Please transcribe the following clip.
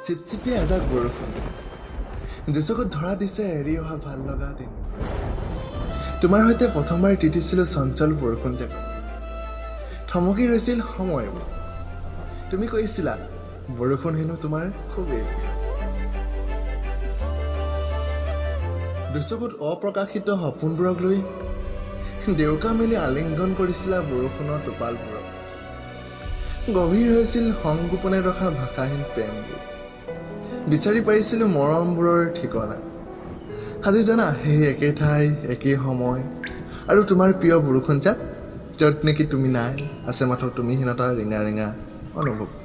চিপচিপিয়া এজাক বৰষুণ দুচকুত ধৰা দিছে এৰি অহা ভাল লগা দিন। তোমাৰ সৈতে প্ৰথমবাৰ তিতিছিলোঁ চঞ্চল বৰষুণ জাকত। থমকি ৰৈছিল সময়বোৰ। তুমি কৈছিলা বৰষুণ হেনো তোমাৰ খুবেই প্ৰিয়। দুচকুত অপ্ৰকাশিত সপোনবোৰক লৈ ডেউকা মেলি আলিংগন কৰিছিলা বৰষুণৰ টোপালবোৰক। গভীৰ হৈছিল সংগোপনে ৰখা ভাষাহীন প্ৰেমবোৰ। বিচাৰি পাইছিলোঁ মৰমবোৰৰ ঠিকনা। আজি জানা, সেই একে ঠাই, একে সময় আৰু তোমাৰ প্ৰিয় বৰষুণজাক, য'ত নেকি তুমি নাই, আছে মাথো তুমিহীনতাৰ ৰিঙা ৰিঙা অনুভৱ।